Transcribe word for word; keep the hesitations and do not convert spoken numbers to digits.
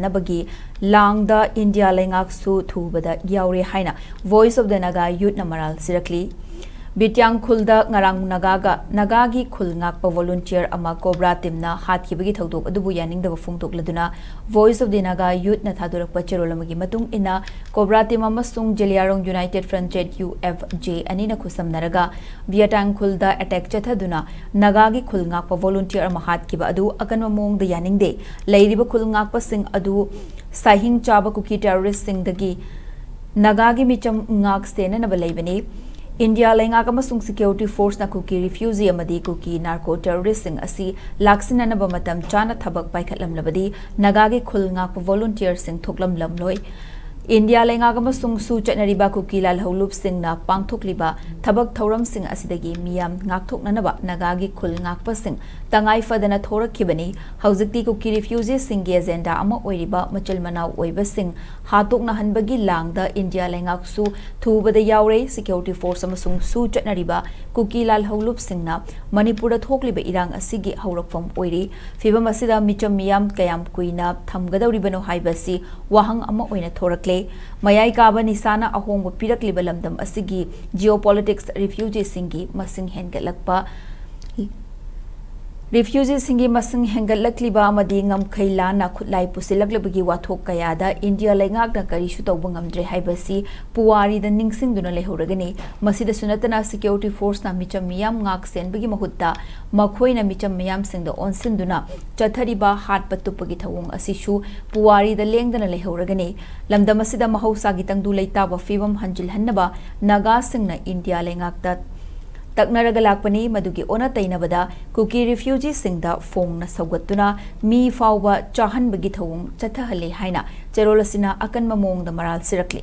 ꯅꯕꯒꯤ ꯂꯥꯡꯗ India ꯂꯩꯉꯥꯛꯁꯨ ꯊꯨꯕꯗ ꯌꯥꯎꯔꯦ ꯍꯥꯏꯅ Voice of the Naga Youthꯅ ꯃꯔꯥꯜ ꯁꯤꯔꯛꯂꯤ꯫ ꯕꯤꯇ꯭ꯌꯥꯡ ꯈꯨꯜꯗ ꯉꯔꯥꯡ ꯅꯥꯒꯥꯒ, ꯅꯥꯒꯥꯒꯤ ꯈꯨꯜ ꯉꯥꯛꯄ volunteer ꯑꯃ ꯀꯣꯕ꯭ꯔꯥ ꯇꯤꯝꯅ ꯍꯥꯠꯈꯤꯕꯒꯤ ꯊꯧꯗꯣꯛ ꯑꯗꯨꯕꯨ ꯌꯥꯅꯤꯡꯗꯕ ꯐꯣꯡꯗꯣꯛꯂꯗꯨꯅ Voice of the Naga Youthꯅ ꯊꯥꯗꯣꯔꯛꯄ ꯆꯦꯔꯣꯜ ꯑꯃꯒꯤ ꯃꯇꯨꯡ ꯏꯟꯅ, ꯀꯣꯕ꯭ꯔꯥ ꯇꯤꯝ ꯑꯃꯁꯨꯡ ꯖꯦꯂꯤꯌꯥꯡꯔꯣꯡ United Front, ZUFJ, ꯑꯅꯤꯅ ꯈꯨꯠꯁꯝꯅꯔꯒ ꯕꯤꯌꯥꯇꯥꯡ ꯈꯨꯜꯗ attack ꯆꯠꯊꯗꯨꯅ ꯅꯥꯒꯥꯒꯤ ꯈꯨꯜ ꯉꯥꯛꯄ volunteer ꯑꯃ ꯍꯥꯠꯈꯤꯕ ꯑꯗꯨ ꯑꯀꯟꯕ ꯃꯑꯣꯡꯗ ꯌꯥꯅꯤꯡꯗꯦ꯫ ꯂꯩꯔꯤꯕ ꯈꯨꯜ ꯉꯥꯛꯄꯁꯤꯡ ꯑꯗꯨ ꯁꯥꯏꯍꯤꯡ ꯆꯥꯕ ꯀꯨꯀꯤ terroristꯁꯤꯡꯗꯒꯤ ꯅꯥꯒꯥꯒꯤ ꯃꯤꯆꯝ ꯉꯥꯛ ꯁꯦꯟꯅꯅꯕ ꯂꯩꯕꯅꯤ꯫ ꯏꯟꯗꯤꯌꯥ ꯂꯩꯉꯥꯛ ꯑꯃꯁꯨꯡ security forceꯅ ꯀꯨꯀꯤ refugee ꯑꯃꯗꯤ ꯀꯨꯀꯤ narco terroristꯁꯤꯡ ꯑꯁꯤ ꯂꯥꯛꯁꯤꯟꯅꯅꯕ ꯃꯇꯝ ꯆꯥꯅ ꯊꯕꯛ ꯄꯥꯏꯈꯠꯂꯝꯂꯕꯗꯤ ꯅꯥꯒꯥꯒꯤ ꯈꯨꯜ ꯉꯥꯛꯄ volunteerꯁꯤꯡ ꯊꯣꯛꯂꯝꯂꯝꯂꯣꯏ꯫ ꯏꯟꯗꯤꯌꯥ ꯂꯩꯉꯥꯛ ꯑꯃꯁꯨꯡ ꯁꯨ ꯆꯠꯅꯔꯤꯕ ꯀꯨꯀꯤ ꯂꯥꯜꯍꯧꯂꯨꯞꯁꯤꯡꯅ ꯄꯥꯡꯊꯣꯛꯂꯤꯕ ꯊꯕꯛ ꯊꯧꯔꯝꯁꯤꯡ ꯑꯁꯤꯗꯒꯤ ꯃꯤꯌꯥꯝ ꯉꯥꯛꯊꯣꯛꯅꯅꯕ ꯅꯥꯒꯥꯒꯤ ꯈꯨꯜ ꯉꯥꯛꯄꯁꯤꯡ ꯇꯉꯥꯏ ꯐꯗꯅ ꯊꯣꯔꯛꯈꯤꯕꯅꯤ꯫ ꯍꯧꯖꯤꯛꯇꯤ ꯀꯨꯀꯤ refugeeꯁꯤꯡꯒꯤ agenda ꯑꯃ ꯑꯣꯏꯔꯤꯕ ꯃꯆꯤꯜ ꯃꯅꯥꯎ ꯑꯣꯏꯕꯁꯤꯡ ꯍꯥꯠꯇꯣꯛꯅꯍꯟꯕꯒꯤ ꯂꯥꯡꯗ ꯏꯟꯗꯤꯌꯥ ꯂꯩꯉꯥꯛꯁꯨ ꯊꯨꯕꯗ ꯌꯥꯎꯔꯦ꯫ Security force ꯑꯃꯁꯨꯡ ꯁꯨ ꯆꯠꯅꯔꯤꯕ ꯀꯨꯀꯤ ꯂꯥꯜꯍꯧꯂꯨꯞꯁꯤꯡꯅ ꯃꯅꯤꯄꯨꯔꯗ ꯊꯣꯛꯂꯤꯕ ꯏꯔꯥꯡ ꯑꯁꯤꯒꯤ ꯍꯧꯔꯛꯐꯝ ꯑꯣꯏꯔꯤ꯫ ꯐꯤꯕꯝ ꯑꯁꯤꯗ ꯃꯤꯆꯝ ꯃꯤꯌꯥꯝ ꯀꯌꯥꯝ ꯀꯨꯏꯅ ꯊꯝꯒꯗꯧꯔꯤꯕꯅꯣ ꯍꯥꯏꯕꯁꯤ ꯋꯥꯍꯪ ꯑꯃ ꯑꯣꯏꯅ ꯊꯣꯔꯛꯂꯦ꯫ ꯃꯌꯥꯏ ꯀꯥꯕ ꯅꯤꯁꯥꯅ ꯑꯍꯣꯡꯕ ꯄꯤꯔꯛꯂꯤꯕ ꯂꯝꯗꯝ ꯑꯁꯤꯒꯤ geopolitics, refugeeꯁꯤꯡꯒꯤ ꯃꯁꯤꯡ ꯍꯦꯟꯒꯠꯂꯛꯄ, refugeeꯁꯤꯡꯒꯤ ꯃꯁꯤꯡ ꯍꯦꯟꯒꯠꯂꯛꯂꯤꯕ ꯑꯃꯗꯤ ꯉꯝꯈꯩ ꯂꯥꯟꯅ ꯈꯨꯠꯂꯥꯏ ꯄꯨꯁꯤꯜꯂꯛꯂꯤꯕꯒꯤ ꯋꯥꯊꯣꯛ ꯀꯌꯥꯗ ꯏꯟꯗꯤꯌꯥ ꯂꯩꯉꯥꯛꯅ ꯀꯔꯤꯁꯨ ꯇꯧꯕ ꯉꯝꯗ꯭ꯔꯦ ꯍꯥꯏꯕꯁꯤ ꯄꯨꯋꯥꯔꯤꯗ ꯅꯤꯡꯁꯤꯡꯗꯨꯅ ꯂꯩꯍꯧꯔꯒꯅꯤ꯫ ꯃꯁꯤꯗꯁꯨ ꯅꯠꯇꯅ security forceꯅ ꯃꯤꯆꯝ ꯃꯤꯌꯥꯝ ꯉꯥꯛ ꯁꯦꯟꯕꯒꯤ ꯃꯍꯨꯠꯇ ꯃꯈꯣꯏꯅ ꯃꯤꯆꯝ ꯃꯤꯌꯥꯝꯁꯤꯡꯗ ꯑꯣꯟꯁꯤꯟꯗꯨꯅ ꯆꯠꯊꯔꯤꯕ ꯍꯥꯠꯄ ꯇꯨꯞꯄꯒꯤ ꯊꯧꯑꯣꯡ ꯑꯁꯤꯁꯨ ꯄꯨꯋꯥꯔꯤꯗ ꯂꯦꯡꯗꯅ ꯂꯩꯍꯧꯔꯒꯅꯤ꯫ ꯂꯝꯗꯝ ꯑꯁꯤꯗ ꯃꯍꯧꯁꯥꯒꯤ ꯇꯪꯗꯨ ꯂꯩꯇꯥꯕ ꯐꯤꯕꯝ ꯍꯟꯖꯤꯜꯍꯟꯅꯕ ꯅꯥꯒꯥꯁꯤꯡꯅ ꯏꯟꯗꯤꯌꯥ ꯂꯩꯉꯥꯛꯇ ꯇꯛꯅꯔꯒ ꯂꯥꯛꯄꯅꯤ꯫ ꯃꯗꯨꯒꯤ ꯑꯣꯟꯅ ꯇꯩꯅꯕꯗ ꯀꯨꯀꯤ refugeeꯁꯤꯡꯗ ꯐꯣꯡꯅ ꯁꯧꯒꯠꯇꯨꯅ ꯃꯤ ꯐꯥꯎꯕ ꯆꯥꯍꯟꯕꯒꯤ ꯊꯧꯑꯣꯡ ꯆꯠꯊꯍꯜꯂꯤ ꯍꯥꯏꯅ ꯆꯦꯔꯣꯜ ꯑꯁꯤꯅ ꯑꯀꯟꯕ ꯃꯑꯣꯡꯗ ꯃꯔꯥꯜ ꯁꯤꯔꯛꯂꯤ꯫